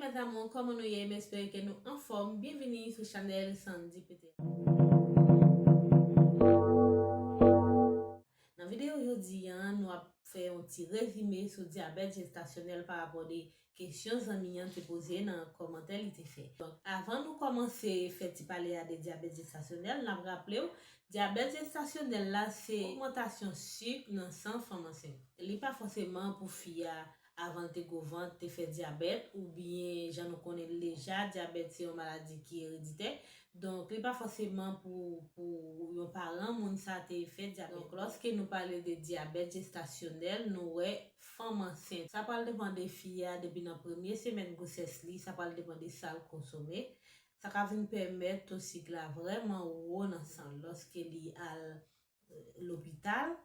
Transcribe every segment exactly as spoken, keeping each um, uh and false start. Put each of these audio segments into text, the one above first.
Mes amours, kòman nou ye? M espere ke nou anfòm. Byenvini sou chanèl Sandy Peter. Nan videyo jodi a, nou ap fè yon ti rezime sou dyabèt jestasyonèl pa rapò de kesyon zanmi an te poze nan kòmantè li te fè. Donk, avan nou kòmanse fè ti pale a de dyabèt jestasyonèl, n ap raple w, dyabèt jestasyonèl la se ogmantasyon sik nan san fanm ansent. Li pa fòseman pou fi a avan l te gwo vant, te fè dyabèt, oubyen jan nou konnen l deja, dyabèt se yon maladi ki ereditè. Donk, li pa fòseman pou, pou yon paran moun sa te fè dyabèt. Donk, lòske nou pale de dyabèt jestasyonèl, nou wè fanm ansent. Sa pral depann de fi a depi nan premye semèn gwosès li, sa pral depann de sa l konsome. Sa ka vin pèmèt to sik la vrèman wo nan san l lòske li al, eh, lopital.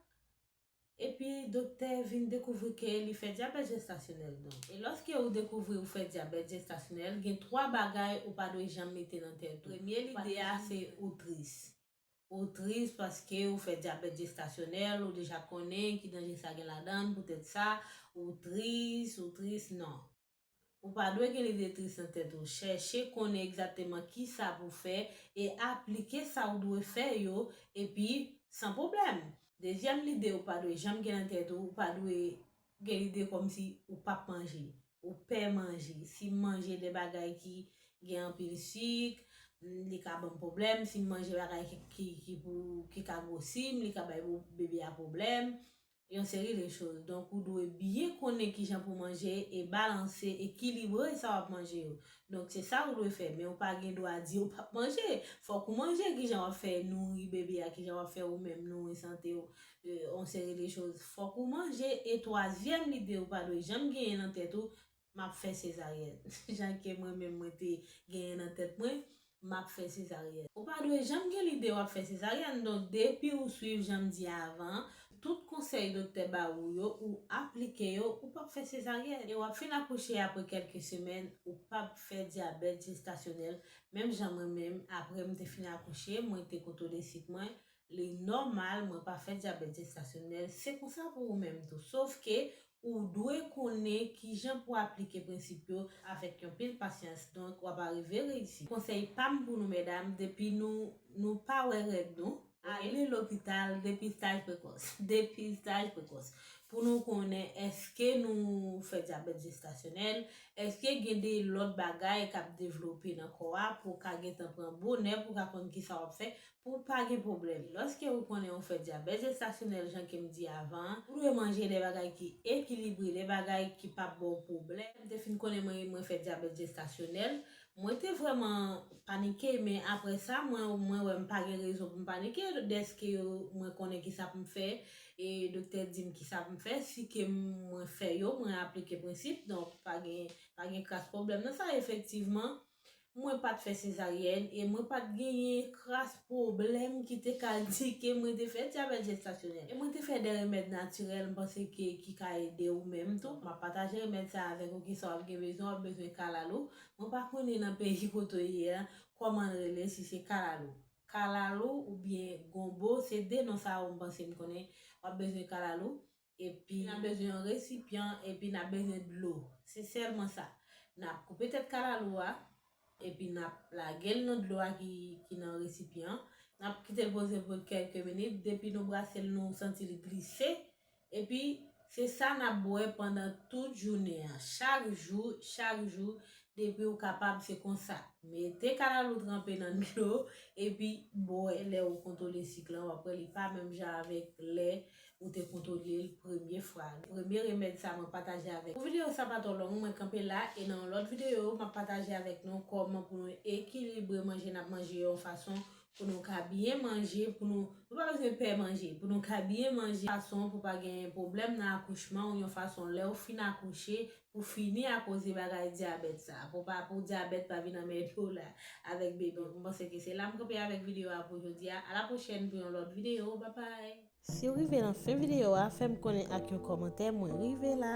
Epi doktè vin dekouvri ke li fè dyabèt jestasyonèl. Donk, e lòske ou dekouvri ou fè dyabèt jestasyonèl, gen twa bagay ou pa dwe janm mete nan tèt ou. Premye lide a se ou tris. Ou tris paske ou fè dyabèt jestasyonèl, ou deja konnen ki danje sa gen ladan l, poutèt sa, ou tris, ou tris, non. Ou pa dwe gen lide tris nan tèt ou. Chèche konnen egzakteman kisa pou fè e aplike sa ou dwe fè yo, epi san pwoblèm. Dezyèm lide ou pa dwe janm gen nan tèt ou, ou pa dwe gen lide kòmsi ou p ap manje, ou pè manje. Si m manje de bagay ki gen anpil sik, li ka ban m pwoblèm. Si m manje bagay ki, ki, ki pou, ki ka gwosi m, li ka bay bo-, bebe a pwoblèm. Yon seri de choz. Donk, ou dwe byen konnen kijan pou manje e balanse, ekilibre sa w ap manje yo. Donk, se sa ou dwe fè, men ou pa gen dwa di ou p ap manje. Fòk ou manje, kijan w ap fè nouri bebe a, kijan w ap fè ou menm nouri sante w, e, yon seri de choz. Fòk ou manje, e twazyèm lide ou pa dwe janm genyen nan tèt ou, m ap fè sezaryèn. Jan ke mwen menm mwen te genyen nan tèt mwen, m ap fè sezaryèn. Ou pa dwe janm gen lide w ap fè sezaryèn. Donk, depi ou swiv jan m di a avan, tout konsèy doktè ba ou yo, ou aplike yo, ou p ap fè sezaryèn. E w ap fin akouche apre kèlke semèn, ou p ap fè dyabèt jestasyonèl. Menm jan mwen menm, apre m te fin akouche, mwen te kontwole sik mwen, li nòmal, mwen pa fè dyabèt jestasyonèl. Se konsa pou ou menm tou. Sof ke ou dwe konnen kijan pou aplike prensip yo avèk yon pil pasyans. Donk, w ap arive reyisi. Konsèy pa m pou nou, medam, depi nou, nou pa wè règ nou, ale lopital, depistaj prekòs. Depistaj prekòs. Pou nou konnen èske nou fè dyabèt jestasyonèl, èske gen de lòt bagay k ap devlope nan kò a pou w ka gentan pran bonè pou w ka konn kisa w ap fè pou w pa gen pwoblèm. Lòske ou konnen ou fè dyabèt jestasyonèl, jan ke m di avan, ou dwe manje de bagay ki ekilibre, de bagay ki p ap ba w pwoblèm. M te fin konnen mwen, mwen fè dyabèt jestasyonèl, mwen te vrèman panike, men apre sa, mwen, mwen wè m pa gen rezon pou m panike, dèske mwen konnen kisa pou m fè, e doktè di m kisa pou m fè, si ke mwen fè yo, mwen aplike prensip, donk pa gen, pa gen kras pwoblèm nan sa, efektivman. Mwen pa t fè sezaryèn e mwen pa t genyen kras pwoblèm ki te ka di ke mwen te fè dyabèt jestasyonèl. E mwen te fè de remèd natirèl, m panse ke ki ka ede ou menm tou. M ap pataje remèd sa avèk ou, kisa w ap gen bezwen, w ap bezwen kalalou. Mwen pa konnen nan peyi kote w ye a, kòman l rele, si se kalalou. Kalalou oubyen gonbo, se de non sa yo m panse m konnen. W ap bezwen kalalou. Epi n ap bezwen yon resipyan, epi n ap bezwen dlo. Se sèlman sa. N ap koupe tèt kalalou a, epi n ap lage l nan dlo a ki, ki nan resipyan an. N ap kite l poze pou kèlke minit. Depi nou brase l, nou santi l glise. Epi, se sa n ap bwè pandan tout jounen an. Chak jou, chak jou, depi w kapab, se konsa. Mete kalalou tranpe nan dlo, epi bwè. Lè ou kontwole sik lan, w ap wè li pa menm jan avèk lè ou te kontwole l premye fwa. Premye remèd sa mwen pataje avèk ou. Pou videyo sa pa twò long, mwen kanpe la, e nan yon lòt videyo, m ap pataje avèk nou kòman pou nou ekilibre manje n ap manje yo yon fason pou nou ka byen manje, pou nou, nou pa bezwen pè manje, pou nou ka byen manje, fason pou pa gen pwoblèm nan akouchman ou yon fason lè ou fin akouche, pou fini akoz de bagay dyabèt sa, pou pa, pou dyabèt pa vin anmède w la avèk bebe. M panse ke se la m kanpe avèk videyo a pou jodi a. A la pwochèn pou yon lòt videyo. Babay! Si w rive nan fen videyo a, fè m konnen ak yon kòmantè, mwen rive la.